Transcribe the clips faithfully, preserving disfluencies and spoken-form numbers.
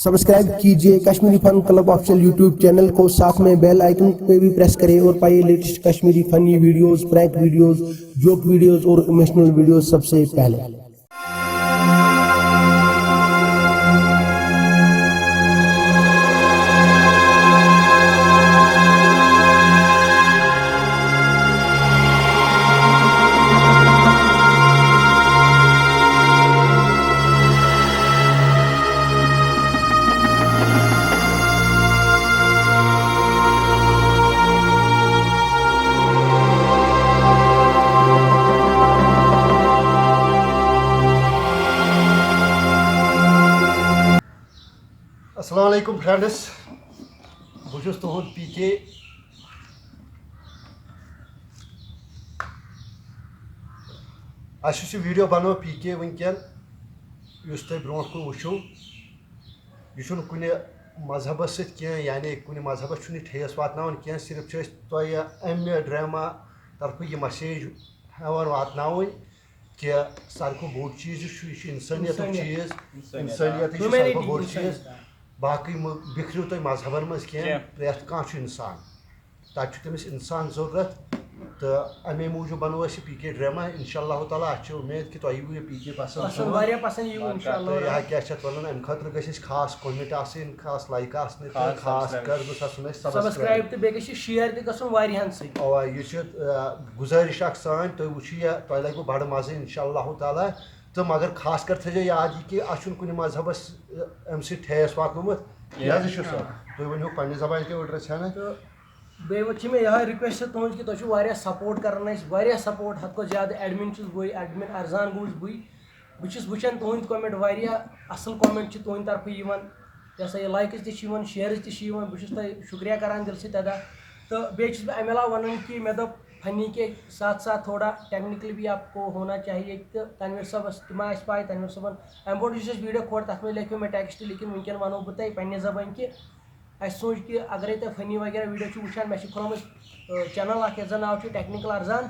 Subscribe कीजिए Kashmiri fun club official YouTube channel को, साथ में बेल आइकन पे भी प्रेस करें और पाइए latest Kashmiri funny videos, prank videos, joke videos और इमोशनल वीडियोस सबसे पहले। السلام علیکم فرینڈس، بہٕ چھُس تُہُنٛد پی کے۔ اَسہِ یُس یہِ ویٖڈیو بَنوو پی کے وٕنکیٚن، یُس تۄہہِ برونٛٹھ کُن وٕچھِو، یہِ چھُنہٕ کُنہِ مذہبَس سۭتۍ کینٛہہ، یعنی کُنہِ مذہبَس چھُنہٕ یہِ ٹھیس واتناوان کینٛہہ، صرف چھِ أسۍ تۄہہِ اَمہِ ڈرٛاما طرفہٕ یہِ مسیج ہٮ۪وان واتناوٕنۍ کہِ ساروی کھۄتہٕ بوٚڑ چیٖز یُس چھُ، یہِ چھُ اِنسٲنیتُک انسٲنیت۔ چیٖز۔ انسٲنیت۔ انسٲنیتٕے چھُ ساروی کھۄتہٕ بوٚڑ چیٖز۔ باقٕے مہٕ بِکھرِو تُہۍ مذہبَن منٛز کینٛہہ، کینٛہہ۔ پرٛٮ۪تھ کانٛہہ چھُ اِنسان۔ تَتہِ چھُ تٔمِس اِنسان ضروٗرت۔ تہٕ اَمے موٗجوٗب بَنوو اَسہِ یہِ پی کے ڈرٛاما۔ اِنشاء اللہ تعالیٰ، اَسہِ چھِ اُمید کہِ تۄہہِ یِیِو یہِ پی کے پَسنٛد۔ پَسنٛد، واریاہ پَسنٛد یِیِو، اِنشاء اللہ۔ تہٕ یہِ ہا کیٛاہ چھِ اَتھ وَنان، اَمہِ خٲطرٕ گژھِ اَسہِ خاص کوٚمٮ۪نٛٹ آسٕنۍ، خاص لایِک آسنہِ تہٕ خاص خاص سبسکرایب۔ کَر گوٚژھ آسُن اَسہِ سبسکرایب۔ سبسکرایب تہٕ بیٚیہِ گژھِ یہِ شِیر تہِ گژھُن واریاہَن سۭتۍ۔ اَوا، یہِ چھِ، آ، گُزٲرِش اَکھ سٲنۍ، تُہۍ وٕچھِو یہِ، تۄہہِ لَگِوٕ بَڑٕ مَزٕ اِنشاء اللہ تعالیٰ۔ تہٕ مگر خاص کر تھٲیزیو یاد یہِ کہِ اَسہِ چھُنہٕ کُنہِ مذہبَس، آ، اَمہِ سۭتۍ ٹھیس واتنومُت۔ یہِ حظ یہِ چھُ سَر۔ تُہۍ ؤنِو پنٛنہِ زبانہِ کیٛاہ أڑرَژھِ ہنا۔ تہٕ بیٚیہِ وۄنۍ چھِ مےٚ یِہوٚے رِکوٮ۪سٹ تُہٕنٛز کہِ تُہۍ چھِو واریاہ سپوٹ کَران اَسہِ، واریاہ سپوٹ، حد کھۄتہٕ زیادٕ۔ اٮ۪ڈمِن چھُس بٕے، اٮ۪ڈمِن ارزان گوٚوُس بٕے۔ بہٕ چھُس وٕچھان تُہٕنٛدۍ کوٚمٮ۪نٛٹ، واریاہ اَصٕل کوٚمٮ۪نٛٹ چھِ تُہٕنٛدِ طرفہٕ یِوان، یہِ ہسا یہِ لایکٕز تہِ چھِ یِوان، شیئرٕز تہِ چھِ یِوان۔ بہٕ چھُس تۄہہِ شُکریہ کَران دِلہٕ سۭتۍ ادا۔ تہٕ بیٚیہِ چھُس بہٕ اَمہِ علاوٕ وَنان کہِ مےٚ دوٚپ فنی کے ساتھ ساتھ تھوڑا ٹیکنیکلی بھی آپ کو ہونا چاہیے، تہٕ تنویر صٲبَس تہِ ما آسہِ پَے، تنویر صٲبَن اَمہِ برونٛٹھ یُس اَسہِ ویٖڈیو کھوٹ، تَتھ منٛز لیکھیو مےٚ ٹیکسٹ، لیکن وٕنکیٚن وَنو بہٕ تۄہہِ پنٛنہِ زبٲنۍ کہِ اَسہِ سوٗنٛچ کہِ اگرے تۄہہِ فنی وغیرہ ویٖڈیو چھُ وٕچھان، مےٚ چھِ کھُلٲمٕژ، ٲ، چینل اَکھ، یَتھ زَن ناو چھُ ٹیکنیکل ارزان۔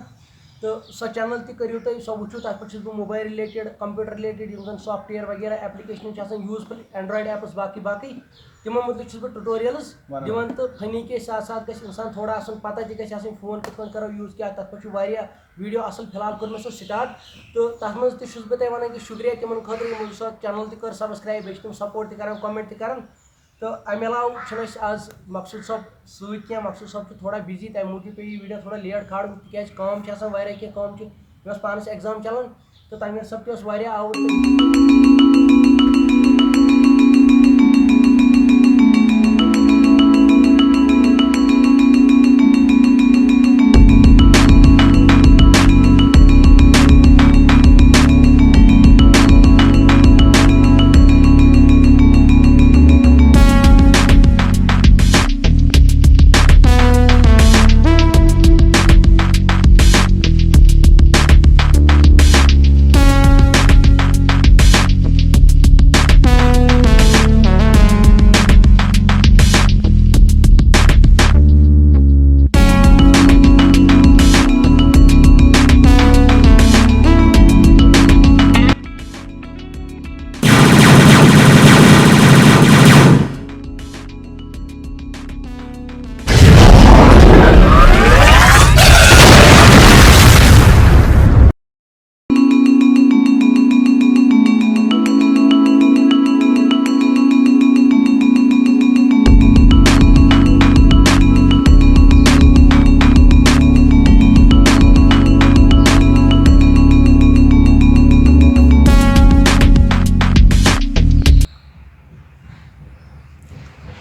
تہٕ سۄ چینل تہِ کٔرِو تُہۍ، سۄ وٕچھِو، تَتھ پٮ۪ٹھ چھُس بہٕ موبایل رِلیٹڈ، کمپیوٗٹر رِلیٹڈ، یِم زَن سافٹ وِیَر وغیرہ ایپلیکیشنہٕ چھِ آسان، یوٗزفُل اینڈرایڈ ایپٕس، باقٕے باقٕے، تِمن مُتعلِق چھُس بہٕ ٹیوٹوریلٕز وَنان۔ دِوان۔ تہٕ فنی کے ساتھ ساتھ گژھِ اِنسان تھوڑا آسُن پَتہ تہِ گژھِ آسٕنۍ فون کِتھ پٔنۍ کَرو یوٗز، کیٛاہ۔ تَتھ پٮ۪ٹھ چھُ واریاہ ویٖڈیو اَصٕل فِلحال کوٚر مےٚ سُہ سٹارٹ، تہٕ تَتھ منٛز تہِ چھُس بہٕ تۄہہِ وَنان کہِ شُکریہ تِمن خٲطرٕ، یِمو سۄ چینل تہِ کٔر سبسکرایب، بیٚیہِ چھِ تِم سپوٹ تہِ کران، کمنٹ تہِ کران۔ تہٕ اَمہِ علاوٕ چھُنہٕ اَسہِ آز مقصود صٲب سۭتۍ کینٛہہ، مقصود صٲب چھُ تھوڑا بِزی، تَمہِ موٗجوٗب پیٚیہِ یہِ ویٖڈیو تھوڑا لیٹ کھالُن، تِکیٛازِ کٲم چھِ آسان واریاہ کینٛہہ، کٲم چھِ، مےٚ اوس پانَس ایگزام چلان، تہٕ تنویر صٲب تہِ اوس واریاہ آوُر۔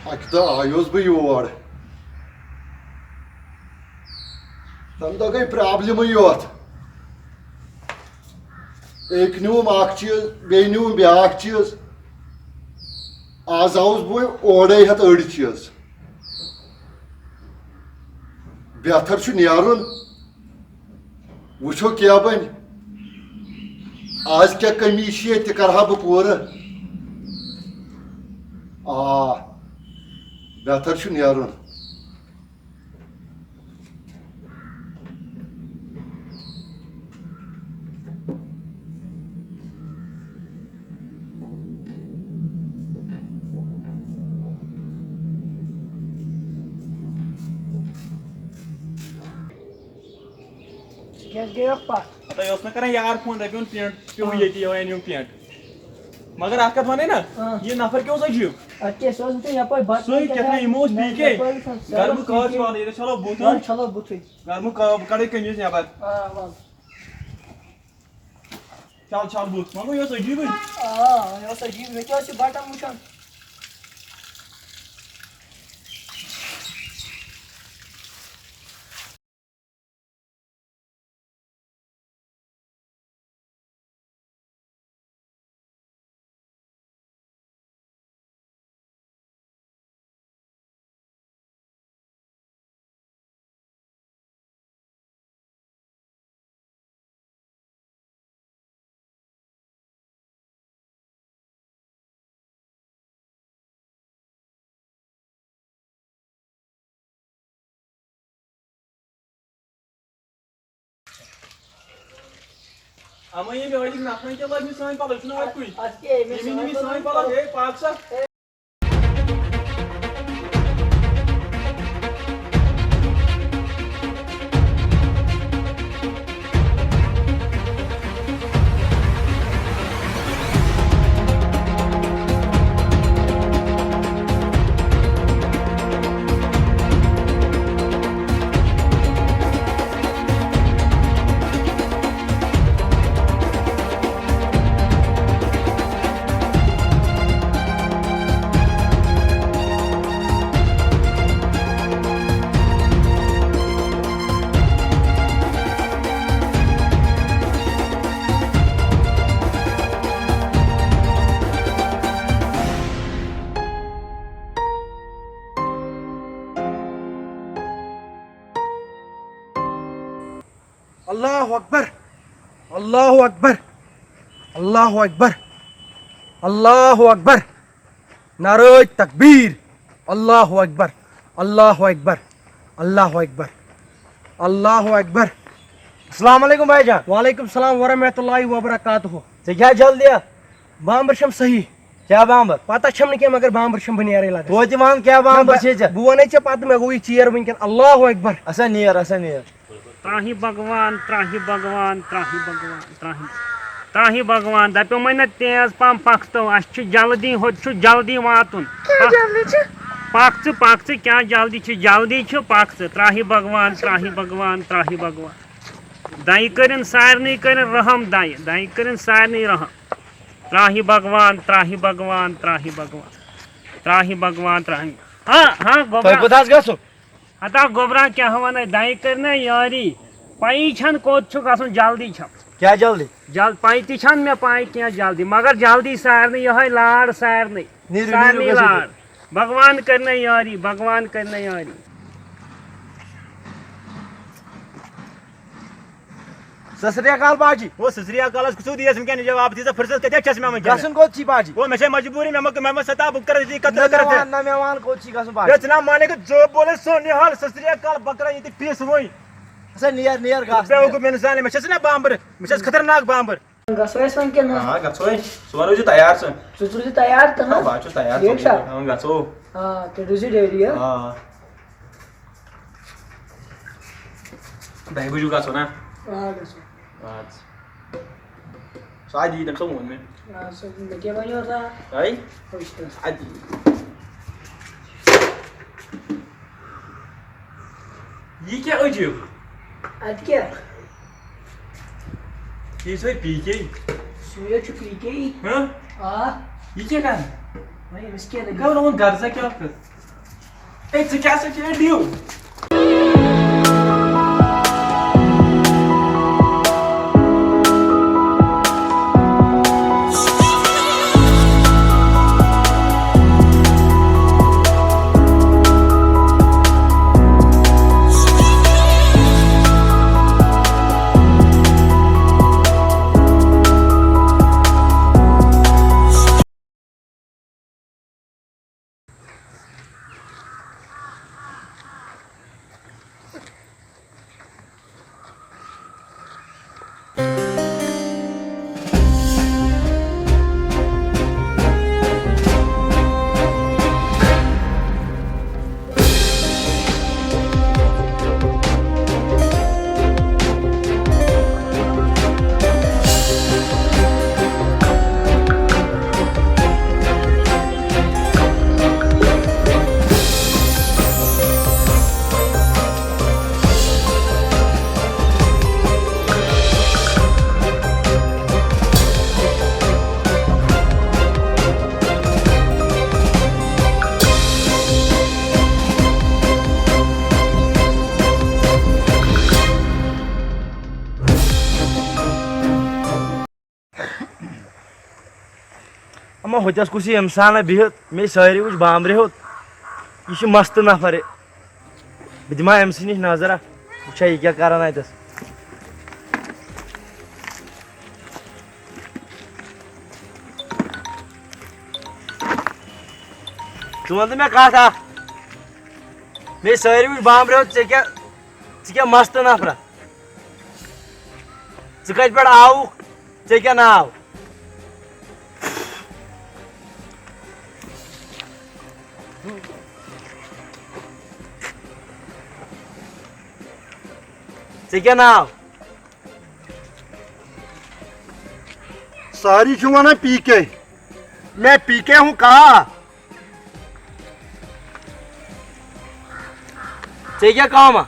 اَکہِ دۄہ آیوس بہٕ یور۔ تَمہِ دۄہ گٔے پرابلِمٕے یوت۔ أکۍ نیوٗم اکھ چیٖز، بیٚیہِ نیوٗم بیٛاکھ چیٖز۔ آز آوُس بہٕ اورَے ہٮ۪تھ أڑۍ چیٖز۔ بہتر چھُ نیرُن۔ وٕچھو کیٛاہ بَنہِ۔ آز کیٛاہ کٔمی چھِ ییٚتہِ، تہِ کَرٕ ہا بہٕ پوٗرٕ۔ آ، بہتر چھُ نیرُن۔ کیٛازِ گٔیو پَتھ؟ ہتا یہِ اوس مےٚ کران یار فون، دَپیوٚن پینٹ پیوٚو آ۔ ییٚتی، یہِ اوٚن یِم پینٹ۔ مگر اَکھ کَتھ وَنے نا، آ۔ یہِ نفر کیٛاہ اوس عجیٖب۔ اَدٕ کیٛاہ، سُہ اوس نہٕ ژےٚ یَپٲرۍ بَتہٕ سُے کھیوٚن کیٛاہ تام، کیٛاہ تام۔ یِمو اوس نہ، پی کے۔ یَپٲرۍ چھُنہٕ گرمہٕ سَرُن کاو پی چھُ کے۔ وَنان، ییٚتہِ چھَلو بُتھ، وَلہٕ چھَلو بُتھُے۔ گرمہٕ کاو، بہٕ کَڑٕ قمیٖض نٮ۪بر۔ آ، وَلہٕ۔ چھَل، چھَل بُتھ۔ مگر یہِ اوس عجیٖبٕے۔ آ، یہِ اوس عجیٖب۔ مےٚ کیٛاہ اوس یہِ بَٹَن وٕچھان؟ اما ییٚمہِ عٲدِکۍ نفرن کیٛاہ لٲگۍ مٕتۍ سٲنۍ پلو، چھُنہٕ اَتھ کُے؟ اَتھ کیٛاہ ییٚمہِ ییٚمہِ سٲنۍ نِمِتۍ سٲنۍ پلو؟ پلو، ہے پاک سا۔ اللہ اکبر، اللہ اکبر، اللہ اکبر، اللہ اکبر، نعرہ تکبیر، اللہ اکبر، اللہ اکبر، اللہ اکبر، اللہ اکبر۔ السلام علیکم بھائی جان۔ وعلیکم السلام ورحمۃ اللہ وبرکاتہ۔ ژےٚ کیٛاہ جلدی؟ بامبر چھم صحیح۔ کیٛاہ بامبر؟ پتہ چھم نہٕ کینٛہہ، مگر بامبر چھم بہٕ نیرے لگان۔ توتہِ وَن کیٛاہ بامبر نہ، چھے ژےٚ؟ بہٕ وَنے ژےٚ پتہٕ، مےٚ گوٚو یہِ چیر وٕنکٮ۪ن۔ اللہ اکبر۔ اَسا نیر، اَسا نیر۔ تراہہِ بھگوان، تراہہِ بھگوان، تراہہِ بھگوان، تراہہِ، تراہہِ بھگوان۔ دَپیومَے نہ تیز پہم پَکھ تو، اَسہِ چھُ جلدی، ہوٚتہِ چھُ جلدی واتُن۔ کیٛاہ پَکھ، جلدی چھِ؟ پَکھ ژٕ، پَکھ ژٕ، کیٛاہ جلدی چھِ؟ جلدی چھِ، پَکھ ژٕ۔ تراہہِ بھگوان، تراہہِ بھگوان، تراہہِ بھگوان۔ دَیہِ کٔرِن سارنٕے کٔرِن رحم، دَیہِ، دَیہِ کٔرِن سارنٕے رحم۔ تراہہِ بھگوان، تراہہِ بھگوان، تراہہِ بھگوان، تراہہِ بھگوان، تراہہِ۔ ہاں، ہاں، گوٚبرا۔ تۄہہِ کوٚت حظ گژھُن؟ ہتا گوٚبرا کیٛاہ وَنَے، دَیہِ کٔرۍ نہ یٲری۔ پَیی چھَنہٕ کوٚت چھُ گژھُن، جلدی چھَم۔ کیٛاہ جلدی؟ جل-، پَے تہِ چھَنہٕ مےٚ پَے کینٛہہ جلدی، مگر جلدی سارنٕے، یِہوٚے لار سارنٕے۔ نیٖرِو، سارنٕے نیٖرِو، گژھِو لار۔ تُہۍ۔ بھگوان کٔرۍ نہ یٲری، بھگوان کٔرۍ نہ یٲری۔ سَت سِرٛی اَکال باجی۔ او سَت سِرٛی اَکال، حظ کُس دِیَس وٕنکٮ۪ن جواب؟ تیٖژاہ فُرصت کَتہِ چھَس مےٚ وٕنکٮ۪ن؟ گژھُن کوٚت چھی باجی؟ او مےٚ چھےٚ مجبوٗری، مےٚ مہ، مےٚ مہ ستا، بہٕ کَرٕ ییٚتی کَتھ نہ، کَرٕ مےٚ تہِ۔ وَن، نہ، مےٚ وَن کوٚت چھی گژھُن باجی؟ ہے ژٕ نا مانے گژھو بولے سون نِہال، سَت سِرٛی اَکال، بہٕ کَرٕ ییٚتہِ پیٖس وۄنۍ۔ اچھا، نیر، نیر گاسہٕ، بے نیر۔ وقوٗف اِنسان، مےٚ چھَس نا بامبر، مےٚ چھَس خطرناک بامبر۔ گژھو أسۍ وۄنۍ کِنہٕ نہ؟ آ، گژھو أسۍ۔ ژٕ وَن روزِ تیار ژٕ۔ ژٕ روزِ تیار تہٕ آ، نہ؟ بہٕ ہا چھُس تیار، ٹھیٖک ژٕ چھا؟ وَن، گژھو۔ آ، تیٚلہِ روٗزِو ریڈی، ہا؟ آ۔ دَہہِ بَجہِ گژھو نا؟ آ، گژھو۔ اَدٕ سا۔ سُہ آ، دیٖدن سا ووٚن مےٚ۔ آ، سُہ مےٚ کیٛاہ وَنیو تۄہہِ؟ ہاے؟ وٕچھ تہٕ۔ اَدٕ یہِ کیٛاہ عجیٖب؟ اَدٕ کیٛاہ؟ یہِ چھُ پی کے۔ سُے حظ چھُ پی کے۔ ہہ؟ آ۔ یہِ کیٛاہ کَران؟ وۄنۍ أمِس کیٛاہ دٔلیٖل؟ گوٚو نہٕ وۄنۍ غرضا کیٛاہ کَرٕ؟ ہے، ژٕ کیٛاہ سا چھُ ڈِو؟ ما ہوٚتٮ۪س کُس یہِ اِنسانا بِہِتھ، مےٚ سٲری وٕچھ بامبرِ ہوٚت۔ یہِ چھُ مستہٕ نفر۔ بہٕ دِمہٕ ہا أمۍ سٕے نِش نظرا، وٕچھا یہِ کیٛاہ کران اَتٮ۪س۔ ژٕ وَن تہٕ مےٚ کَتھ اَکھ، مےٚ سٲری وٕچھ بامبرِ ہوٚت، ژےٚ کیٛاہ، ژٕ کیٛاہ مستہٕ نفرا؟ ژٕ کتہِ پٮ۪ٹھ آوُکھ؟ ژےٚ کیٛاہ ناو؟ ژےٚ کیٛاہ ناو؟ ساری چھِ ونان پی کے۔ میں پی کے ہوں کہا؟ ژےٚ کیٛاہ کٲمہ؟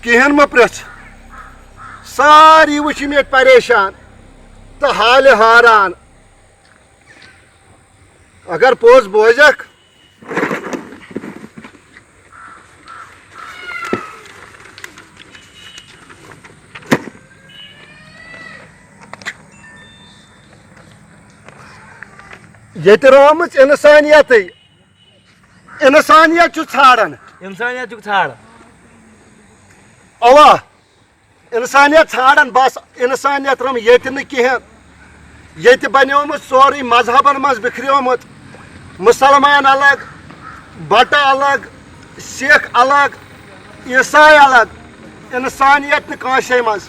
کِہیٖنۍ مہ پرٛژھ۔ ساری وٕچھِم ییٚتہِ پریشان تہٕ حالہِ حٲران۔ اگر پوٚز بوزکھ، ییٚتہِ رٲومٕژ اِنسانیتٕے۔ اِنسانیت چھُ ژھانڈان۔ اِنسانیت چھُکھ ژھانڈان۔ اوا، اِنسانیت ژھانڈان، بس اِنسانیت رٲوم ییٚتہِ نہٕ کِہیٖنۍ۔ ییٚتہِ بنیومُت سورُے مذہبن منٛز بِکھریومُت۔ مُسلمان الگ، بٹہٕ الگ، سِکھ الگ، عیساے الگ، انسانیت نہٕ کٲنٛسے منٛز،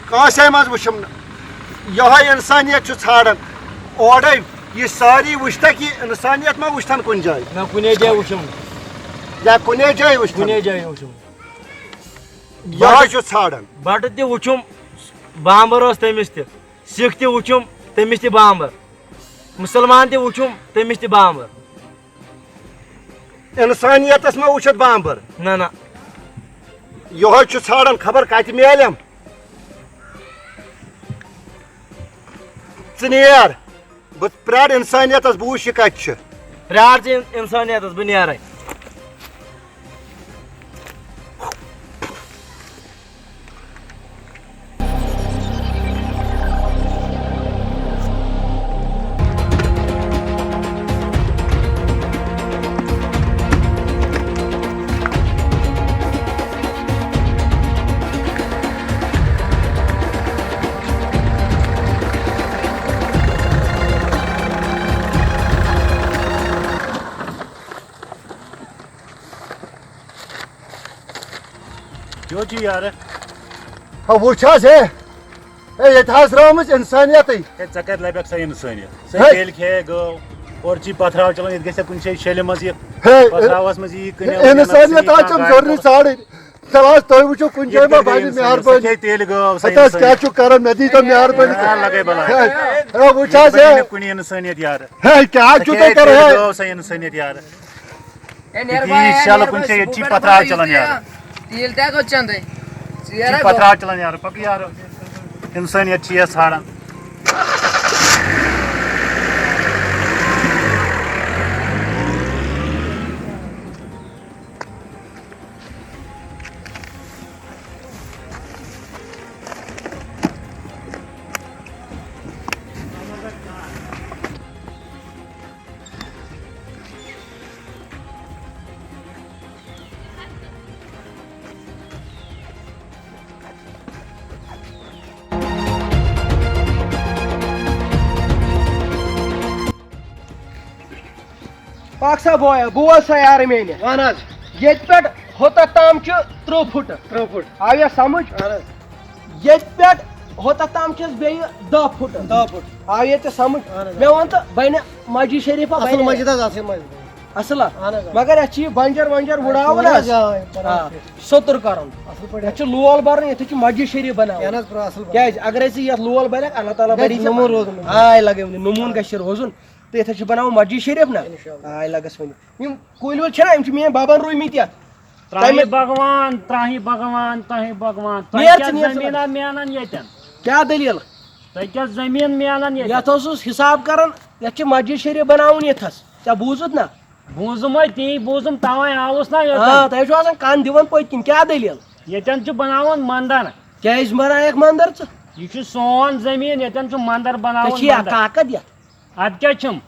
کٲنٛسے منٛز وٕچھُم نہٕ۔ یِہوٚے انسانیت چھُ ژھانڈان۔ اورے یہِ سٲری وٕچھتکھ، یہِ انسانیت ما وٕچھتن کُنہِ جایہِ؟ نہ، کُنے جایہِ وٕچھُم نہٕ۔ یا کُنے جایہِ وٕچھتن؟ کُنے جایہِ وٕچھُم نہٕ۔ یِہوٚے چھُ ژھانڈان۔ بٹہٕ تہِ وٕچھُم، بامبر اوس تٔمِس تہِ۔ سِکھ تہِ وٕچھُم، تٔمِس تہِ بامبر۔ مُسلمان تہِ وٕچھُم، تٔمِس تہِ بامبر۔ انسانیتس ما وٕچھتھ بامبر؟ نہ، نہ۔ یِہوٚے چھُ ژھانڈان، خبر کتہِ میلیم۔ ژٕ نیر، بہٕ پرٛارٕ انسانیتس، بہٕ وٕچھِ یہِ کتہِ چھُ۔ پرٛار ژٕ انسانیتس، بہٕ نیرے۔ کیٛاہ چھُ یارٕ؟ ہا، وٕچھ حظ، ہے۔ ہے، ییٚتہِ حظ رٲومٕژ اِنسٲنیتٕے۔ ہے، ژےٚ کَتہِ لَبٮ۪کھ سۄ اِنسٲنیت؟ سۄ ہے۔ تیٚلہِ کھیٚیہِ گٲو، اورٕ چھِ یہِ پَتھراو چَلان، ییٚتہِ گژھِ کُنہِ جایہِ شیٚلہِ منٛز یہِ۔ ہے، پَتھراوَس منٛز یی کٕنِل، اِنسٲنیت کٕنِل، حظ چھَم کانٛہہ ضروٗری کانٛہہ۔ ژھانٛڈٕنۍ۔ تَلہٕ حظ، تُہۍ وٕچھِو کُنہِ جایہِ ما بَنہِ مہربٲنی۔ سۄ کھیٚیہِ تیٚلہِ گٲو، سۄ ہَتہٕ حظ، کیٛاہ اِنسٲنیت۔ چھُو کَران؟ مےٚ دیٖتو مہربٲنی۔ ہے، اللہ گٔے بَلاے۔ ہے، ہے، وٕچھ حظ، ہے۔ کُنہِ اِنسٲنیت یارٕ۔ ہے، کیٛاہ چھُو تُہۍ کَران، ہے؟ گٲو، سۄ اِنسٲنیت یارٕ۔ ہے، نیر یہِ بھائی، ہے، شالہٕ نیر کُنہِ بھائی، جایہِ، ییٚتہِ چھِ صبح پَتھراو پٮ۪ٹھ چَلان یارٕ۔ تیٖل تہِ ہا گوٚو چَندَے۔ ژٕ یہِ یارٕ پَتھراو گوٚو۔ چَلان یارٕ، پَکہٕ یارٕ۔ اِنسٲنیت چھِ یَس ژھانڈان۔ پاک سا بویا، بوز سا یارٕ میٛانہِ۔ وَن حظ۔ ییٚتہِ پٮ۪ٹھ ہوٚتَتھ تام چھُ تٕرٛہ فُٹہٕ۔ تٕرٛہ فُٹ۔ آو یا سَمٕجھ؟ اَہَن حظ۔ ییٚتہِ پٮ۪ٹھ ہوٚتَتھ تام چھِ اَسہِ بیٚیہِ دَہ فُٹہٕ۔ دَہ فُٹ۔ آو ییٚتہِ سَمٕجھ؟ اَہَن حظ۔ مےٚ وَن تہٕ بَنہِ مسجد شریٖفہ اَصٕل بَنہِ؟ مسجد حظ، اَصٕل مسجد۔ اَصٕل ہا؟ اَہَن حظ، آ۔ مگر اَسہِ چھِ یہِ بنجر ونجر وُڑاوُن اَہَن حظ۔ حظ، آ، پَران آ، چھِ۔ سوٚتُر کَرُن۔ اَصٕل پٲٹھۍ یَتھ حظ۔ چھِ لول بَرُن، یَتھ چھِ مسجد شریٖف بَناوُن۔ اَہَن حظ، پَران اَصٕل پٲٹھۍ۔ کیٛازِ؟ اگرے ژٕ یَتھ لول بَرَکھ، اللہ تعالیٰ گژھِ بَری ژےٚ نموٗن روزُن۔ آے لَگے ؤنِو، نموٗن گژھِ روزُن۔ تہٕ یِتھَے چھِ بَناوُن مسجد شریٖف نا۔ اِنشاءاللہ۔ آے لَگَس ؤنِو۔ یِم کُلۍ وُلۍ چھِنہ، یِم چھِ میٛٲنۍ بَبَن رُوۍمٕتۍ یَتھ۔ تراہی تَمہِ بھگوان، تراہی بھگوان، تراہی بھگوان۔ تۄہہِ نیر کیٛاہ ژٕ، نیر ژٕ۔ زٔمیٖنہ مینان ییٚتٮ۪ن؟ کیٛاہ دٔلیٖل؟ تۄہہِ کیٛاہ زٔمیٖن مینان ییٚتٮ۪ن؟ یَتھ اوسُس حِساب کَران، یَتھ چھِ مسجد شریٖف بَناوُن یَتھَس۔ ژےٚ بوٗزُتھ نا؟ بوٗزُم ہے، تی بوٗزُم، تَوَے آوُس نا یوٚتَن۔ آ، تۄہہِ چھُو آسان کَن دِوان پٔتۍ کِنۍ، کیٛاہ دٔلیٖل؟ ییٚتٮ۪ن چھُ بَناوُن مَندَر۔ کیٛازِ بَنایَکھ مَندَر ژٕ؟ یہِ چھُ سون زٔمیٖن، ییٚتٮ۪ن چھُ مَندَر ژےٚ بَناوُن چھُ یا مَندَر۔ کاکد یَتھ؟ اَدٕ کیٛاہ چھُم؟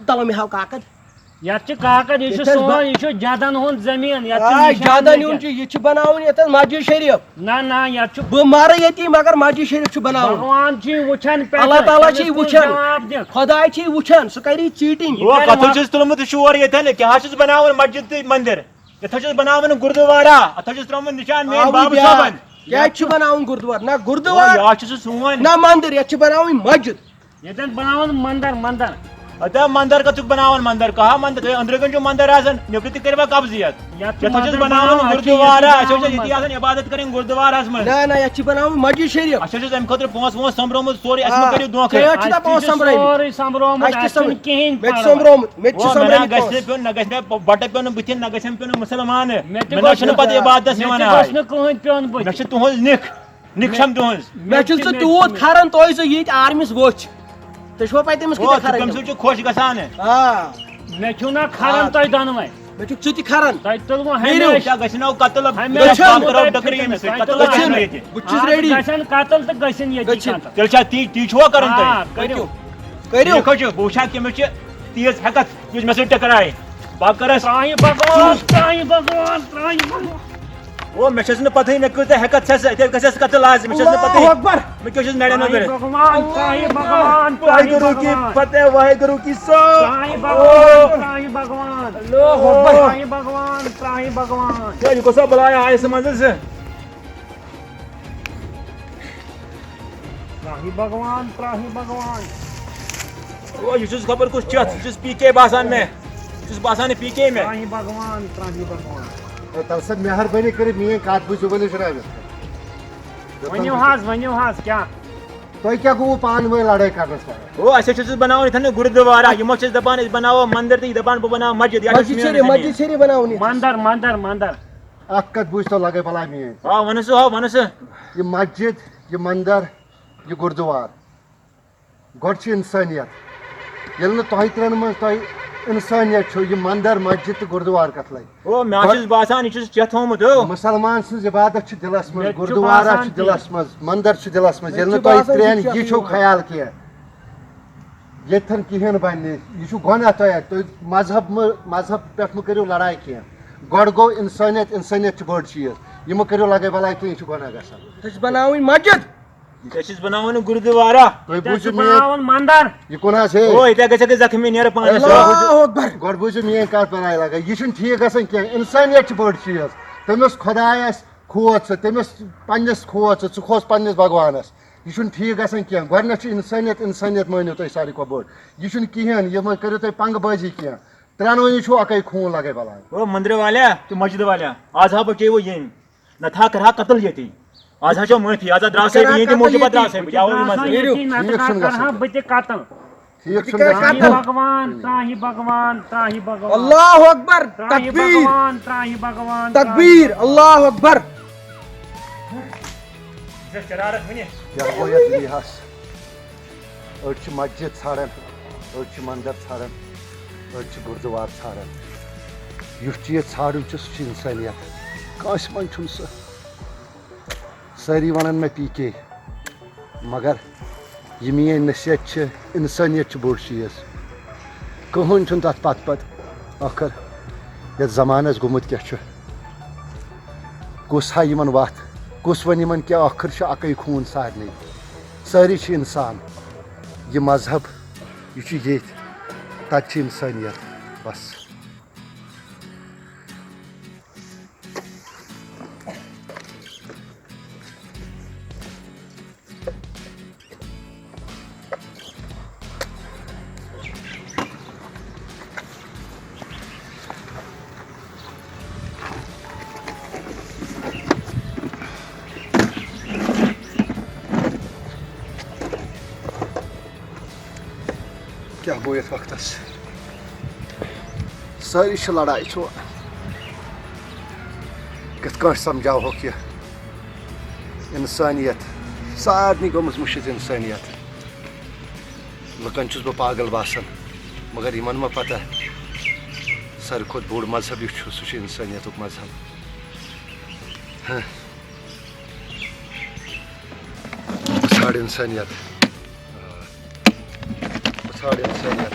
تَلہٕ مےٚ ہاو کاکد۔ یَتھ چھِ کاکد، یہِ چھُ ییٚتہِ حظ سون، بَ- یہِ چھُ جَدَن ہُنٛد زٔمیٖن، یَتھ چھُ آ، نِشان جَدَن مےٚ یُن کینٛہہ۔ چھُ، یہِ چھُ بَناوُن ییٚتٮ۪ن مسجد شریٖف۔ نہ، نہ، یَتھ چھُ بہٕ مَرٕ ییٚتی، مگر مسجد شریٖف چھُ بَناوُن۔ بھگوان چھُ یہِ وٕچھان پٮ۪ٹھٕ، بھگوان چھُ یہِ تٔمِس کُن وٕچھان۔ جواب دِنۍ۔ خۄداے چھُ یہِ وٕچھان، سُہ کَرِ یہِ cheating۔ یہِ او، کَرِ کَتھ حظ وَ- چھُس تُلمُت یہِ شور ییٚتٮ۪ن؟ کیٛاہ حظ چھُس بَناوان مسجد تہٕ مَندِر؟ یَتھ حظ چھُس بَناوان گُردُوارا، اَتھ حظ چھُس ترٛوومُت نِشان میٛٲنۍ آوٕے بابہٕ بیا۔ صٲبَن۔ کیٛازِ چھُ بَناوُن گُردُوار؟ نہ، گُردُوار۔ او، یہِ حظ چھُ سُہ سون۔ نہ، مَندِر، یَتھ چھِ بَناوٕنۍ مسجد۔ ییٚتٮ۪ن بَناوُن مَندَر، مَندَر۔ اَدٕ مَندَر کَتھ چھُکھ بَناوان مَندَر؟ کَہا مَندَر؟ ہے، أنٛدرٕ کَنۍ چھُ مَندَر آسان، نیٚبرٕ تہِ کٔرِوا قبضہٕ یَتھ؟ یَتھ چھُ یَتھ حظ چھُس مَندَر بَناوان بَناوُن، اَتھ چھُ گُردُوارا، یَتھ اَسہِ حظ چھُ بَناوُن ییٚتی مَندَر۔ آسان عبادت کَرٕنۍ گُردُوارَس منٛز۔ نہ، نہ، یَتھ چھِ بَناوُن مسجد شریٖف۔ اَسہِ حظ چھُ اَمہِ خٲطرٕ پونٛسہٕ وونٛسہٕ سۄمبرومُت سورُے، اَسہِ مہ آ، کٔرِو دھوکہٕ۔ ژےٚ حظ چھُ اَسہِ تہِ دَپان چھُ سۄمبرٲوِتھ۔ سورُے سۄمبرومُت، مےٚ تہِ اَسہِ چھُنہٕ سۄمبرٲوِتھ۔ کِہیٖنۍ مےٚ تہِ چھُ پَرواے۔ سۄمبرٲومٕتۍ او، مےٚ نا پونٛسہٕ۔ گژھِ نہٕ پیوٚن، نہ گژھِ مےٚ بَٹَن پیوٚن بٕتھِ، نہ گژھٮ۪م پیوٚن مُسلمان۔ مےٚ تہِ مےٚ نا گوٚژھ چھُنہٕ نہٕ، پَتہٕ عبادتَس مےٚ یِوان تہِ آے۔ گوٚژھ نہٕ کٕہٕنۍ پیوٚن بٕتھِ۔ مےٚ چھِ تُہٕنٛز نِکھ۔ نِکھ چھَم تُہٕنٛز۔ مےٚ چھُ مےٚ ژٕ تہِ، تیوٗت مےٚ تہِ۔ کھران، تُہۍ زٕ ییٚتہِ آرمِس ووٚچھ۔ تُہۍ چھُوا پَتہٕ تٔمِس او، کۭتیٛاہ ژٕ کھران کَمہِ چھِو؟ سۭتۍ چھُ خۄش گژھان؟ آ۔ مےٚ چھُو نا کھران آ۔ تۄہہِ دۄنوَے۔ مےٚ چھُکھ ژٕ تہِ کھران۔ تۄہہِ تُلوٕ نیٖرِو۔ ہمیشہِ۔ کیٛاہ گژھِ نا قتل؟ ہمیشہِ۔ گژھِ نا تۄہہِ قتل فِکرِ ڈٔکرِ نہٕ، أمِس سۭتۍ؟ تۄہہِ قتل تُلوٕ گژھِ نا ہمیشہِ۔ ییٚتہِ؟ بہٕ چھُس آز ready۔ گژھن قتل تہٕ گژھن ییٚتی گٔژھِن۔ قتل۔ تیٚلہِ چھا تی، تی چھُوا کَرُن تۄہہِ؟ آ، کٔرِو۔ ٹھیٖک حظ چھُ، بہٕ وٕچھٕ ہا کٔمِس چھِ تیز ہٮ۪کَتھ۔ یُس مےٚ سۭتۍ ٹکرایہِ، بہٕ کَرَس۔ ترٛاہہِ بھگوان، ترٛاہہِ بھگوان، ترٛاہہِ بھگوان۔ او، مےٚ چھَس نہٕ پَتہٕے مےٚ کۭژاہ ہٮ۪کَتھ چھَس، ییٚتہِ گژھٮ۪س قتل آز، مےٚ چھَس نہٕ پَتہٕے۔ اللہ اکبر۔ مےٚ کیٛاہ چھُس نَرٮ۪ن ترٛاہہِ منٛز بھگوان، ترٛاہہِ بھگوان، ترٛاہہِ واحگُروٗ کی بھگوان۔ فتح، واحگُروٗ کی سو۔ ترٛاہہِ او۔ بھگوان، ترٛاہہِ بھگوان، اللہ اکبر۔ ترٛاہہِ بھگوان، ترٛاہہِ بھگوان۔ ہے، یہِ کۄس سا بلایا آیہِ سُہ منٛزٕ زٕ؟ ترٛاہہِ بھگوان، ترٛاہہِ بھگوان۔ او، یہِ چھُس خبر کُس چٮ۪تھ، یہِ چھُس پی کے باسان مےٚ۔ یہِ چھُس باسان یہِ پی کے مےٚ۔ ترٛاہہِ بھگوان، ترٛاہہِ بھگوان۔ ہے، تَلہٕ سا مہربٲنی کٔرِتھ میٛٲنۍ کَتھ بوٗزِو وۄنۍ أسۍ رٲوِتھ۔ ؤنِو حظ، ؤنِو حظ، کیٛاہ؟ تۄہہِ کیٛاہ گوٚوٕ پانہٕ ؤنۍ لڑٲے کرنس منٛز؟ او، اَسہِ حظ چھُس بناوُن یِتھَن گُردُوارا، یِم حظ چھِ دَپان أسۍ بناوو مندر تہٕ یہِ دَپان بہٕ بناوٕ مسجد، یہِ حظ چھُ مسجد میون شریف، زٔمیٖن۔ مسجد شریف بناوُن یہِ۔ مندر، مندر، مندر۔ اکھ کتھ بوٗزتو لگے بلاے میٲنۍ۔ آ، وَنہٕ سا، آ، وَنہٕ سا۔ یہِ مسجد، یہِ مندر، یہِ گُردُوار۔ گۄڈٕ چھِ اِنسٲنیت۔ ییٚلہِ نہٕ تۄہہِ ترٛٮ۪ن منٛز تۄہہِ اِنسٲنیت چھو، یہِ مندر، مسجد تہٕ گُردُوار کتھ لگہِ؟ او، مےٚ حظ گۄڈٕ چھُس باسان، یہِ چھُس چٮ۪تھ ہومُت، ہو۔ مُسلمان سٕنٛز عبادت چھِ دِلس منٛز، مےٚ تہِ چھُ گُردُوارا باسان چھُ تی۔ دِلس منٛز، مندر چھُ دِلس منٛز۔ مےٚ تہِ ییٚلہِ چھُ نہٕ تۄہہِ باسان، یہِ ترٛٮ۪ن چھُ یہِ چھو چٮ۪تھ ہومُت۔ خیال کینٛہہ، ییٚتھٮ۪ن کِہیٖنۍ بنہِ نہٕ۔ یہِ چھُ گۄناہ تۄہہِ اَتہِ۔ تُہۍ مذہب مہٕ، مذہب پٮ۪ٹھ مہٕ کٔرِو لڑایہِ کینٛہہ۔ گۄڈٕ گوٚو اِنسٲنیت، اِنسٲنیت چھِ بٔڑ چیٖز۔ یہِ مہٕ کٔرِو لگے بلاے کینٛہہ، یہِ چھُ گۄناہ گژھان۔ أسۍ چھِ بناوٕنۍ مسجد۔ یہِ چھِ أسۍ بناوان گُردُوارا۔ تُہۍ ییٚتہِ چھِ بوٗزِو میٛٲنۍ، بناوان مندر۔ یہِ کُن حظ ہے۔ او، ییٚتہِ گژھِ زخمی نیرٕ پانَس۔ اللہ اکبر۔ گۄڈٕ بوٗزِو میٛٲنۍ کَتھ بَلاے لگے۔ یہِ چھُنہٕ ٹھیٖک گژھان کینٛہہ۔ اِنسٲنیت چھِ بٔڑ چیٖز۔ تٔمِس خۄدایَس کھوژ ژٕ، تٔمِس پنٛنِس کھوژ ژٕ، ژٕ کھوژ پنٛنِس بھگوانَس۔ یہِ چھُنہٕ ٹھیٖک گژھان کینٛہہ۔ گۄڈٕنٮ۪تھ چھِ اِنسٲنیت، اِنسٲنیت مٲنِو تُہۍ ساروی کھۄتہٕ بٔڑ۔ یہِ چھُنہٕ کِہیٖنۍ، یہِ مہ کٔرِو تُہۍ پنٛگہٕ بٲزی کینٛہہ۔ ترٛٮ۪نوٕنی چھُو اَکٕے خوٗن لگے بَلاے۔ او مندرٕ والیا تہٕ مسجدٕ والیا، آز ہا بچے وۄنۍ ییٚمۍ۔ نتہٕ ہا کرہا قتل ییٚتی۔ آز ہا چھو معٲفی، آز ہا درٛاو سا بہٕ ییٚتہِ، موٗجوٗب پتہٕ درٛاو سا بہٕ، کیٛاہ ووٚن یِمن سۭتۍ؟ نیٖرِو، ٹھیٖک چھُنہٕ گژھان۔ بہٕ تہِ قتل۔ ٹھیٖک چھُنہٕ گژھان۔ ترٛاہہِ بھگوان، ترٛاہہِ بھگوان، ترٛاہہِ بھگوان۔ اللہ اکبر، ترٛاہہِ تکبیر۔ بھگوان، ترٛاہہِ بھگوان، ترٛاہہِ تکبیر، بھگوان۔ اللہ اکبر۔ ژےٚ شرارت وُنہِ؟ کیٛاہ گوٚو یتھ دُنیاہس؟ أڑۍ چھِ مسجد ژھانڈان، أڑۍ چھِ مندر ژھانڈان، أڑۍ چھِ گُردُوار ژھانڈان۔ یُس چیٖز ژھانڈُن چھُ، سُہ چھُ اِنسٲنیت۔ کٲنٛسہِ منٛز چھُنہٕ سُہ۔ سٲری وَنَن مےٚ پی کے، مگر یہِ میٛٲنۍ نصیحت چھِ، اِنسٲنیت چھِ بوٚڑ چیٖز۔ کٕہٕنۍ چھُنہٕ تَتھ پَتہٕ پَتہٕ۔ ٲخٕر یَتھ زمانَس گوٚمُت کیٛاہ چھُ؟ کُس ہا یِمَن وَتھ؟ کُس وَنہِ یِمَن کیٛاہ؟ ٲخٕر چھُ اَکٕے خوٗن سارنٕے۔ سٲری چھِ اِنسان۔ یہِ مذہب، یہِ چھُ ییٚتھۍ، تَتہِ چھِ اِنسٲنیت۔ بَس۔ کیٛاہ گوٚو یَتھ وقتَس؟ سٲری چھِ لڑایہِ چھُ۔ کِتھ کٲٹھۍ سمجھاوہوکھ یہِ اِنسٲنیت؟ سارنٕے گٔمٕژ مٔشِتھ اِنسٲنیت۔ لُکن چھُس بہٕ پاگل باسان، مگر یِمن ما پتہ، ساروی کھۄتہٕ بوٚڑ مذہب یُس چھُ، سُہ چھُ اِنسٲنیتُک مذہب۔ ہہ۔ ژھانٛڈ اِنسٲنیت۔ ژھانٛڈ اِنسٲنیت۔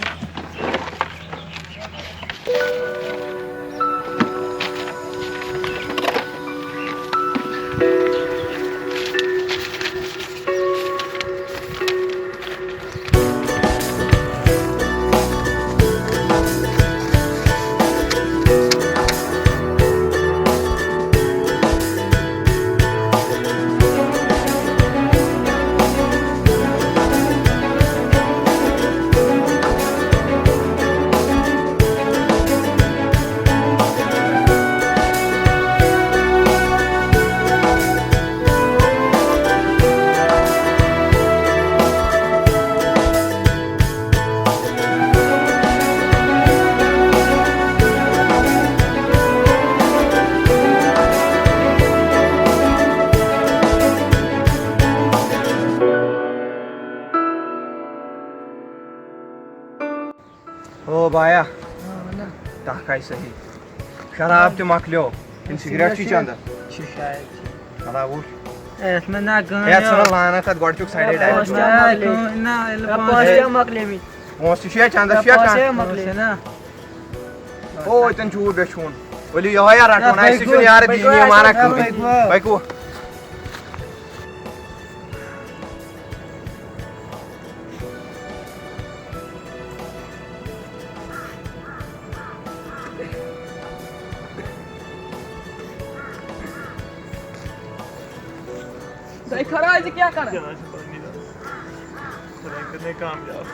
او بایا، ٹکھ آے صحیح۔ شراب تہِ مۄکلیو، کِنہٕ سگریٹ چھُے چندٕ؟ چھُ شاید۔ اللہ وُچھ۔ اے، یتھ منٛز نہ گٲنۍ ہے، ژٕ یو۔ لعنت اتھ، گۄڈٕ چھُکھ سایڈے ہے، ڈایریکٹ۔ پونٛسہٕ تہِ نہ، مۄکلے۔ گٲنۍ نہ، ییٚلہِ ہے، پونٛسہٕ پونٛسہٕ تہِ مۄکلے مٕتۍ۔ پونٛسہٕ تہِ چھُ یا چندس چھُ یا پونٛسہٕ کانٛہہ؟ ہے مۄکلے۔ پونٛسہٕ نہ۔ او، اتٮ۪ن چھُ ہُہ بیچھوُن۔ ؤلِو یہوے یا رٹون، ہے، اَسہِ تہِ چھُنہٕ یارٕ پٔکِو، دِنی یِم اَنان پٔکِو، کٕہٕنۍ۔ پٔکِو۔ پٔکِو۔ دَے خۄداے، ژٕ کیٛاہ کَران؟ خۄداے کٔرِنَے کامیاب۔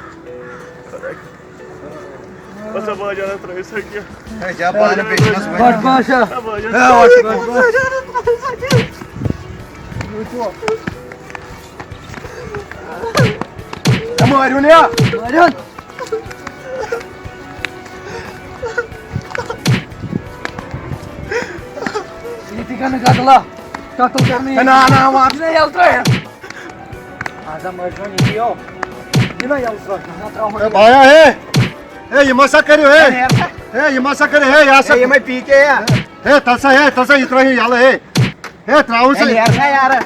خۄداے کٔرِنَے۔ بس ابا جانا ترٲیِو سا کینٛہہ۔ ہے، جا پانہٕ پیشنس منٛز۔ بس، بس، آ۔ ابا جان۔ ہے، وَٹ۔ بس، بس۔ ہے، مٲرِو نہٕ یا۔ مٲرِو۔ یہِ تہِ کَرنہٕ قتل، قتل کَرنہٕ یہِ۔ ہے، نا، نا، وَٹ۔ یہِ نہ یَلہٕ ترٛٲیِتھ۔ آزا مٲرِو یہِ یو۔ یہِ نہ یَلہٕ ترٛٲیِتھ، نہ ترٛاوُن۔ ہے، بایا، ہے۔ ہے، یہِ ما سا کٔرِو، ہے۔ ہے، نیر سا۔ ہے، یہِ ما سا کٔرِو، ہے، یہِ ہسا۔ ہے، یِمَے پی کے یا۔ ہے، تَل سا، ہے، تَل سا، یہِ ترٛٲیِو یَلہٕ، ہے۔ ہے، ترٛاوُن ہے، سا۔ نیر سا یارٕ۔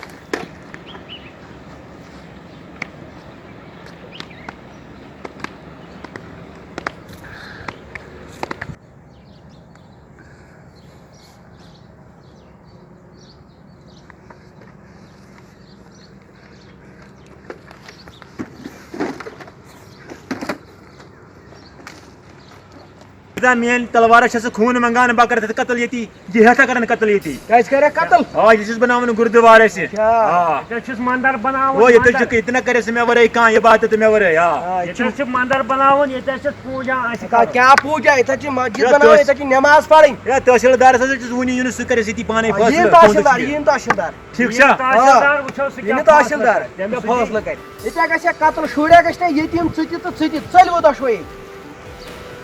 خدا میٲنۍ تلوارس چھِ سُہ خوٗن منٛگان، بہٕ کرٕ تتھ قتل ییٚتی۔ یہِ ہیٚتھا کرن قتل ییٚتی۔ کیٛازِ کرِ قتل؟ آ، یہِ چھُس بناوان گُردُوار اَسہِ۔ اچھا۔ آ۔ ییٚتہِ چھُس مندر بناوُن، او، ییٚتہِ مندر۔ چھُ ییٚتہِ نہ کرِ سُہ مےٚ ورٲے کانٛہہ عبادت مےٚ ورٲے۔ آ۔ آ، ییٚتہِ چھُ۔ چھُ مندر بناوُن، ییٚتہِ چھُ پوٗجا آسہِ اچھا، کرُن۔ کیٛاہ پوٗجا؟ ییٚتہِ چھِ مسجد یا بناوٕنۍ، تٔژ-، ییٚتہِ چھِ نماز پرٕنۍ۔ یا تحصیلدارس ہسا چھُس وُنہِ یُن، سُہ کرِ سۭتی پانے آ، فٲصلہٕ، یِن تحصیلدار، تُہُنٛد یِن تحصیلدار۔ ٹھیٖک چھا؟ یِن تحصیلدار آ۔ وٕچھو سُہ یِن کیٛاہ تحصیلدار۔ فٲصلہٕ کرِ۔ تٔمۍ فٲصلہٕ کرِ۔ ییٚتہِ گژھِ ہا قتل، شُرۍ ہا گژھِ نہ یتیٖم، ژٕ تہِ تہٕ ژٕ تہِ، ژٔلۍ وۄنۍ دۄشوے۔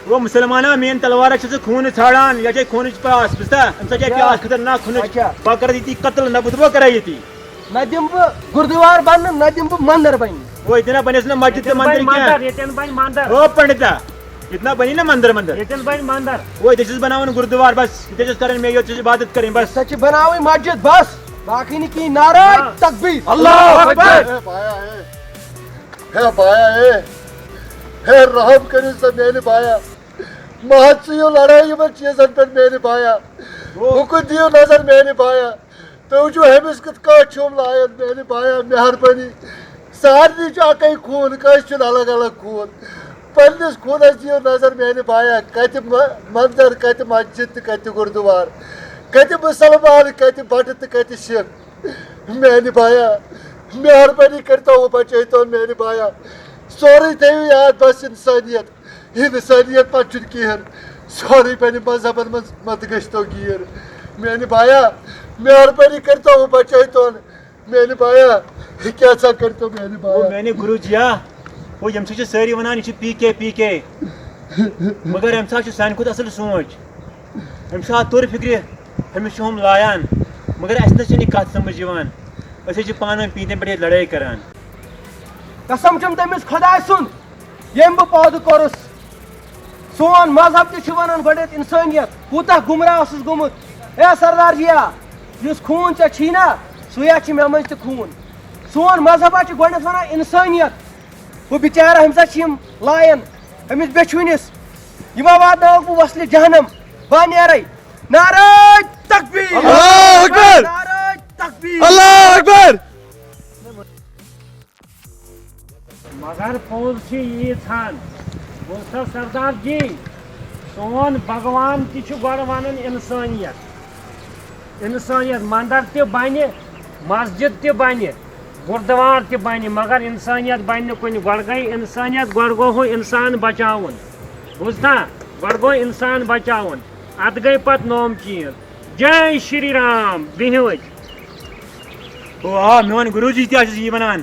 او مُسلمانا، میٲنۍ تلوارا چھِ ژٕ خوٗنہٕ ژھانڈان، یہِ چھے خوٗنٕچ پاس، بوٗزتھا؟ اَمہِ سۭتۍ چھے اچھا۔ پیاس کھٔژٕر نہ خوٗنٕچ۔ اچھا۔ بہٕ کرٕ ییٚتی قتل، نہ بہٕ تہٕ بہٕ کرے ییٚتی۔ نہ دِمہٕ بہٕ گُردُوار بننہٕ، نہ دِمہٕ بہٕ مندر بننہٕ۔ او، ییٚتہِ نہ بنیس نہ مسجد تہٕ ییٚتٮ۪ن مندر بنہِ کینٛہہ۔ مندر، ییٚتٮ۪ن بنہِ مندر۔ او پنڈتا، ییٚتہِ نہ بنی نہ مندر مندر۔ ییٚتٮ۪ن بنہِ مندر۔ او، ییٚتہِ چھُس بناوان گُردُوار بس، ییٚتہِ چھُس کران مےٚ یوت چھُس عبادت کرٕنۍ بس۔ سۄ چھِ بناوٕنۍ مسجد بس، باقٕے نہٕ کِہیٖنۍ۔ نعرہ ہاں۔ تکبیر۔ اللہ اکبر۔ اے بایا، اے۔ ہے بایا، اے۔ ہے رحم کٔرِو سا میانہِ بایا۔ مہ ژٕیِو لڑٲے یِمن چیٖزن پٮ۪ٹھ میانہِ بایا۔ ہُہ کُن دِیِو نظر میانہِ بایا۔ تُہۍ وٕچھِو ہُمِس کِتھ کٲٹھۍ چھُم لایان میانہِ بایا، مہربٲنی۔ سارنٕے چھُ اکے خوٗن، کٲنٛسہِ چھُنہٕ الگ الگ خوٗن۔ پننِس خوٗنس دِیِو نظر میانہِ بایا، کتہِ م-، مندر، کتہِ مسجد تہٕ کتہِ گُردُوار، کتہِ مُسلمان، کتہِ بٹہٕ تہٕ کتہِ سِکھ۔ میانہِ بایا، مہربٲنی کٔرتو وۄنۍ بچٲیتون میانہِ بایا۔ سورُے تھٲیِو یاد، بس انسٲنیت۔ انسٲنیت پتہٕ چھُنہٕ کِہیٖنۍ۔ سورُے بنہِ مذہبن منٛز، مت گٔژھتو گیٖر۔ میانہِ بایا، مہربٲنی کٔرتو وۄنۍ بچٲیتون۔ میانہِ بایا، کیٛاہ سا کٔرتو میانہِ او بایا۔ میانہِ گُروٗ جِیا، او ییٚمہِ سۭتۍ چھِ سٲری ونان، یہِ چھُ پی کے، پی کے۔ مگر أمِس ہا چھُ سانہِ کھۄتہٕ اصل سونٛچ۔ أمِس چھُ اتھ توٚر فِکرِ، أمِس چھُ ہُم لایان۔ مگر اسہِ نہ چھُنہٕ یہِ کتھ سمجھ یِوان۔ أسۍ حظ چھِ پانہٕ ؤنۍ پیٖنتٮ۪ن پٮ۪ٹھ ییٚتہِ لڑٲے کران۔ قسم چھُم تٔمِس خۄداے سُنٛد، ییٚمۍ بہٕ پٲدٕ کوٚرُس۔ سون مذہب تہِ چھُ ونان گۄڈٕنٮ۪تھ انسٲنیت۔ کوٗتاہ گمراہ اوسُس گوٚمُت۔ اے سردار جِیا، یُس خوٗن ژےٚ چھی نا، سُے ہا چھُ مےٚ منٛز تہِ خوٗن۔ سون مذہب ہا چھُ گۄڈٕنٮ۪تھ وَنان اِنسٲنیت۔ ہُہ بِچارٕ، أمِس ہا چھِ یِم لایَن، أمِس بیٚچھوٕنِس، یِم ہا واتناوَکھ بہٕ وَصلہِ جہنم۔ بہٕ ہا نیرَے۔ نعرہ تکبیر! اللہ اکبر! نعرہ تکبیر! اللہ اکبر! مگر پوٚز چھِ ییٖژ ہن، بوٗزتھا سردار جی، سون بھگوان تہِ چھُ گۄڈٕ ونان اِنسٲنیت۔ اِنسٲنیت، مندر تہِ بنہِ، مسجد تہِ بنہِ، گُردوار تہِ بنہِ، مگر اِنسٲنیت بنہِ نہٕ کُنہِ۔ گۄڈٕ گٔے اِنسٲنیت، گۄڈٕ گوٚو ہُہ اِنسان بچاوُن۔ بوٗزتھا؟ گۄڈٕ گوٚو اِنسان بچاوُن، ادٕ گٔے پتہٕ نوم چیٖز۔ جے شری رام، بِہِو أتۍ۔ او آ، میون گروٗ جی تہِ حظ چھُس یی وَنان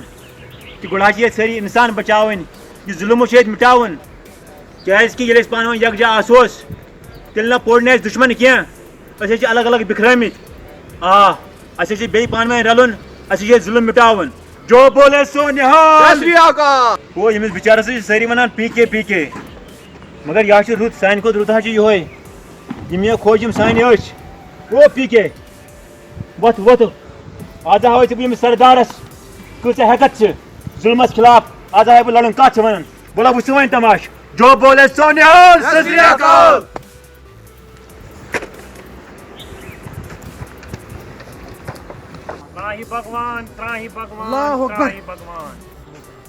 کہِ گۄڈٕ حظ چھِ ییٚتہِ سٲری اِنسان بَچاوٕنۍ، یہِ ظُلُم چھُ ییٚتہِ مِٹاوُن۔ کیٛازِکہِ ییٚلہِ أسۍ پانہٕ ؤنۍ یَکجاہ آسوس، تیٚلہِ نہ پوٚر نہٕ اَسہِ دُشمَن کینٛہہ۔ أسۍ حظ چھِ الگ الگ بِکھرٲمٕتۍ۔ آ، اَسہِ حظ چھِ بیٚیہِ پانہٕ ؤنۍ رَلُن، اَسہِ حظ چھِ ییٚتہِ ظُلُم مِٹاوُن۔ جو بولے سو نِہال۔ جے شری اکال۔ او، ییٚمِس بِچارَس حظ چھِ سٲری وَنان پی کے، پی کے۔ مگر یہِ حظ چھُ رُت، سانہِ کھۄتہٕ رُت حظ چھُ یِہوٚے۔ یِم مےٚ کھوج یِم سانہِ أچھ۔ او پی کے، وۄتھ، وۄتھ۔ آز ہاوے ژےٚ بہٕ ییٚمِس سردارس کۭژاہ ہٮ۪کتھ چھِ ظُلمس خلاف۔ آز ہاوے بہٕ لڑُن، کتھ چھِ ونان؟ وَلہٕ وٕچھِو وۄنۍ تماشہٕ۔ جو بولے سو نِہال، ست شری اکال۔ تراہی بھگوان، تراہی بھگوان، اللہ اکبر۔ تراہی بھگوان۔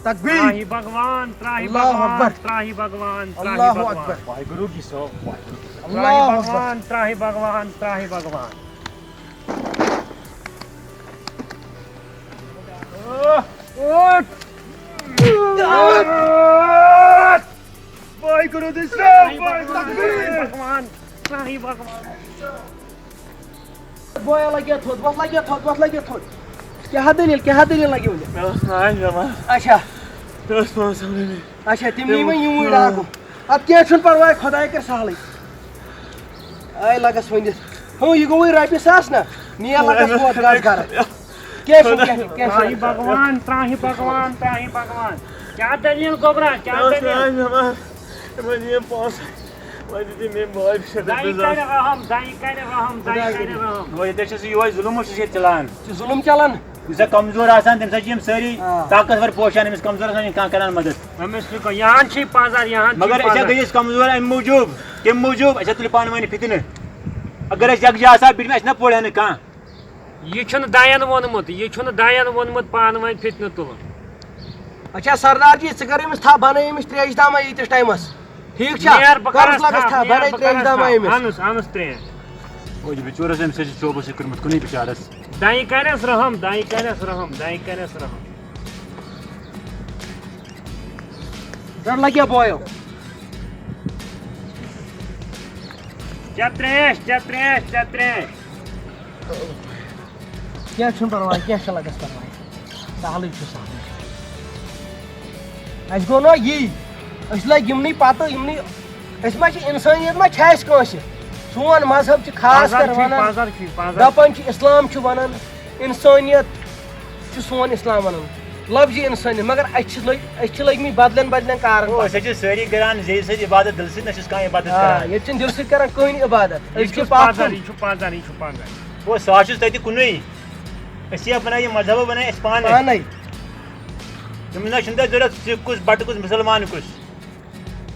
تکبیر۔ تراہی بھگوان، تراہی اللہ بھگوان، اکبر۔ تراہی بھگوان، تراہی اللہ بھگوان۔ اکبر۔ واحگُروٗ جی سو، واحگُروٗ جی سو۔ اللہ تراہی اکبر۔ بھگوان، تراہی بھگوان، تراہی بھگوان۔ واحگُروٗ جی سو، واحگُروٗ جی سو۔ بھگوان، تراہی بھگوان۔ بویا لگیا تھوٚد، وۄتھ لگیا تھوٚد، وۄتھ لگیا تھوٚد۔ کیٛاہ دٔلیٖل، کیٛاہ دٔلیٖل لگیو وۄنۍ؟ مےٚ اوس ناے بٮ۪مار۔ اچھا۔ مےٚ اوس پانٛژھ ساس رۄپیہِ۔ اچھا، تِم نی وۄنۍ یِموٕے ڈاکو۔ اَدٕ کینٛہہ چھُنہٕ پَرواے، خۄداے کَرِ سہلٕے۔ آے لَگَس ؤنِتھ۔ ہُہ، یہِ گوٚوٕے رۄپیہِ ساس نہ؟ نِیا لَگَس ووت گَس گَرٕ۔ کینٛہہ چھُنہٕ، کینٛہہ چھُنہٕ، کینٛہہ تراہی چھُنہٕ۔ بھگوان، تراہی بھگوان، تراہی بھگوان۔ کیٛاہ دٔلیٖل گوٚبرا، کیٛاہ مےٚ اوس دٔلیٖل؟ ناے بٮ۪مار۔ یِمَن یِم پونٛسہٕ، وۄنۍ دِتِم ییٚمۍ بٲے شےٚ ہَتھ دَیہِ رۄپیہِ کَرِ زَس۔ رحم، دَیہِ کَرِ رحم، دَیہِ کَرِ رحم۔ وۄنۍ ییٚتہِ چھِ یِہوٚے ظُلُم چھُ ییٚتہِ چَلان۔ یہِ چھُ ظُلُم چَلان۔ یُس زَن کمزور آسان، تٔمِس حظ چھِ یِم سٲری آ۔ طاقتور پوشان، أمِس کمزورس حظ چھِنہٕ کانٛہہ کران مدد۔ أمِس چھُ کانٛہہ، یہِ ہن چھِ یہِ پزر، یہِ ہن چھِ یہِ مگر أسۍ حظ پزر۔ گٔے أسۍ کمزور اَمہِ موٗجوٗب، کَمہِ موٗجوٗب؟ أسۍ حظ تُلہِ پانہٕ ؤنۍ فِتنہٕ۔ اگر أسۍ یکجاہ آسہٕ ہاو، بیٚیہِ اَسہِ نہ پوٚر ہا نہٕ کانٛہہ۔ یہِ چھُنہٕ دَین ووٚنمُت، یہِ چھُنہٕ دَین ووٚنمُت پانہٕ ؤنۍ فِتنہٕ تُلُن۔ اچھا سردار جی، ژٕ کر أمِس تھپھ، بنٲے أمِس ترٛیش دامہ ییٖتِس ٹایمس۔ ٹھیٖک چھا؟ نیر بہٕ کرس کَرُس لگس تھپھ، تھپھ، نیر بنٲے بہٕ ترٛیش کرس دامہ تھپھ۔ أمِس۔ اَنُس، اَنُس ترٛیش۔ او، یہِ بِچورس أمۍ سۭتۍ چھِ چوبہٕ سۭتۍ کوٚرمُت کُنُے بِچارس۔ دَنہِ کرٮ۪س رحم، دَنہِ کرٮ۪س رحم، دَنہِ کرٮ۪س رحم۔ رٹ لگیا بویو۔ چےٚ ترٛیش، چےٚ ترٛیش، چےٚ ترٛیش۔ کینٛہہ چھُنہٕ پرواے، کینٛہہ چھُنہٕ لگس پرواے۔ سہلٕے چھُ، سہلٕے چھُ۔ اَسہِ گوٚو نا یی، أسۍ لٔگۍ یِمنٕے پتہٕ، یِمنٕے۔ أسۍ ما چھِ اِنسٲنیت ما چھِ اَسہِ کٲنٛسہِ؟ سون مذہب چھُ خاص پزر کر چھُ، ونان، پزر چھُ، پزر۔ دپان چھُ اِسلام چھُ ونان اِنسٲنیت چھُ سون اِسلام ونان۔ لفظِ اِنسٲنیت، مگر أسۍ چھِ لٔگۍ، أسۍ چھِ لٔگۍ مٕتۍ بدلن بدلن کارن او، پتہٕ۔ أسۍ حظ چھِ سٲری کران زیٚیہِ سۭتۍ عبادت، دِلہٕ سۭتۍ نہ چھِ أسۍ کانٛہہ عبادت آ، کران۔ ییٚتہِ چھِنہٕ دِلہٕ سۭتۍ کران کٕہٕنۍ عبادت۔ أسۍ یہِ چھِ چھُ پتھ پزر، کُن۔ یہِ چھُ پزر، یہِ چھُ پزر۔ او، سُہ حظ چھُ تَتہِ کُنُے۔ أسۍ چھِ بنان یہِ مذہب بنان اَسہِ پانَے۔ پانَے۔ تٔمِس نہ چھُنہٕ تۄہہِ ضوٚرَتھ سِکھ کُس، بَٹہٕ کُس، مُسلمان کُس۔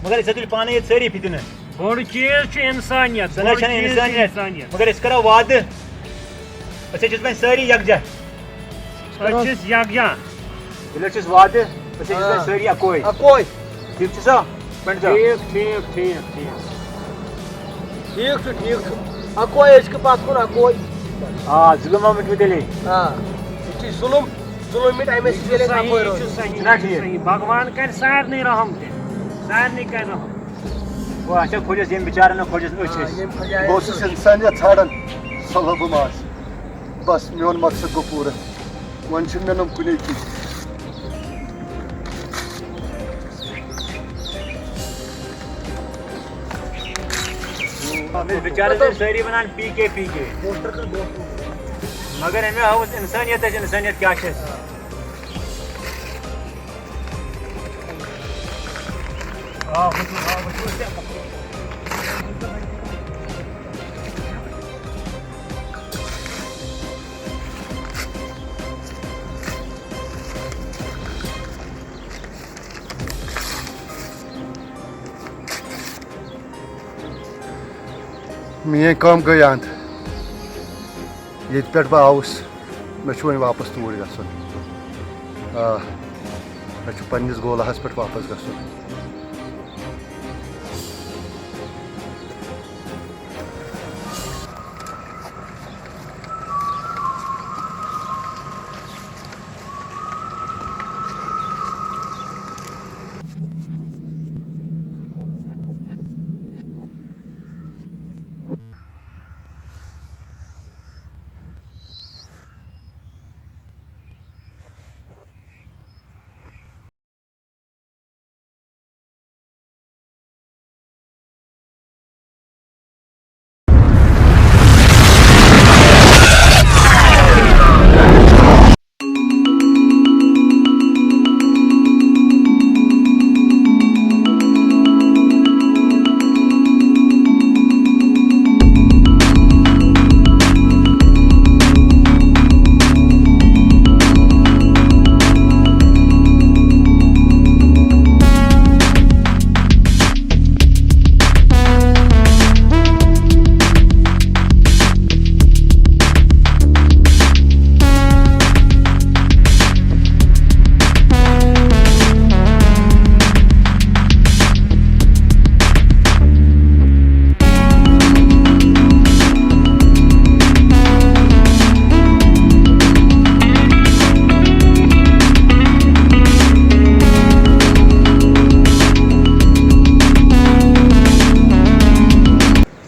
مگر أسۍ حظ تُلۍ پانَے ییٚتہِ سٲری فِتنہٕ۔ بوٚڑ چیٖز چھُ اِنسانیت، سُہ نہ بوٚڑ چھَنہٕ چیٖز چھُ اِنسانیت۔ اِنسانیت۔ مگر أسۍ کَرو وعدٕ، أسۍ حظ چھِ یِتھ پٲٹھۍ سٲری یَکجاہ۔ أسۍ چھِ یَکجاہ۔ ییٚلہِ أسۍ چھِ وعدٕ، أسۍ حظ چھِ آ۔ سٲری اَکوے۔ اَکوے۔ ٹھیٖک چھُ سا؟ پنڈت صٲب۔ ٹھیٖک، ٹھیٖک، ٹھیٖک، ٹھیٖک۔ ٹھیٖک چھُ، ٹھیٖک چھُ۔ اَکوے أزۍ کہِ پَتھ کُن، اَکوے۔ آ، ظُلُم ما مِٹہِ تیٚلے؟ آ۔ یہِ چھُ ظُلُم، ظُلُم مِٹہِ اَمے سۭتۍ، ییٚلہِ أسۍ صحیح، اَکوے یہِ چھُ روزو۔ صحیح، چھُنہ یہِ چھُ ٹھیٖک؟ صحیح۔ بھگوان کَرِ سارنٕے رحم تہِ، سارنٕے کَرِ رحم۔ وۄنۍ اَسہِ کھوجَس ییٚمہِ بِچارَن نہ کھوجَس أچھ آ، أسۍ۔ ییٚمہِ خۄدایَن بہٕ اوسُس أچھ۔ اِنسانیت ژھانڈان، صلح بہٕ ما آسہٕ۔ بس، میون مقصد گوٚو پوٗرٕ۔ وۄنۍ چھُنہٕ مےٚ نوٚم کُنے کِہیٖنۍ۔ بِچارٕ ٲسۍ سٲری وَنان، "پی کے، پی کے۔" مگر أمۍ ہٲوٕس اِنسٲنیت اَسہِ، اِنسٲنیت کیٛاہ چھِ اَسہِ۔ آ، ہُہ چھُ، آ، ہُہ چھُ۔ میٲنۍ کٲم گٔے اند۔ ییٚتہِ پٮ۪ٹھ بہٕ آوُس، مےٚ چھُ وۄنۍ واپس توٗرۍ گژھُن۔ آ، مےٚ چھُ پننِس گولہس پٮ۪ٹھ واپس گژھُن۔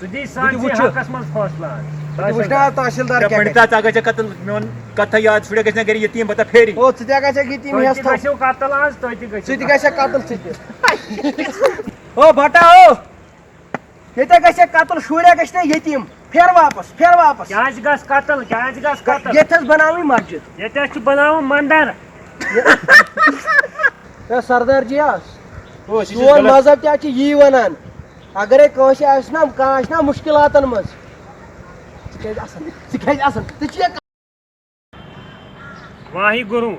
ژٕ دِ سانسٕے وٕچھِ۔ حقس منٛز فٲصلہٕ آز۔ بہٕ تہِ وٕچھِ نا تحصیلدار کیٛاہ پنڈتا، کرِ۔ ژٕ اگر ژےٚ قتل میون کتھا یاد، شُرے گژھِ نہ گرِ یتیٖم، بہٕ تہ پھیری۔ او، ژٕ تہِ ہا گژھِ ہا یتیٖم تُہۍ ہٮ۪س تہِ تھاوُن۔ گژھِو قتل آز، تُہۍ تہِ گژھِو۔ ژٕ تہِ گژھِ ہا قتل ژٕ تہِ۔ او بٹا او، ییٚتہِ ہا گژھِ ہا قتل، شُرۍ ہا گژھِ نہ یتیٖم۔ پھیر واپس، پھیر واپس۔ کیٛازِ گژھِ قتل، کیٛازِ گژھِ قتل؟ ییٚتہِ حظ بناوٕنۍ مسجد۔ ییٚتہِ حظ چھُ بناوُن مندر۔ اے سردار جی حظ، او، سُہ چھُ سون غلط۔ مذہب تہِ حظ چھُ یی ونان، اگرے کٲنٛسہِ آسہِ نا، کانٛہہ آسہِ نا مُشکِلاتن منٛز، ژٕ کیٛازِ اَسان؟ ژٕ کیٛازِ اَسان؟ ژٕ چھُکھ واہی گُروٗ۔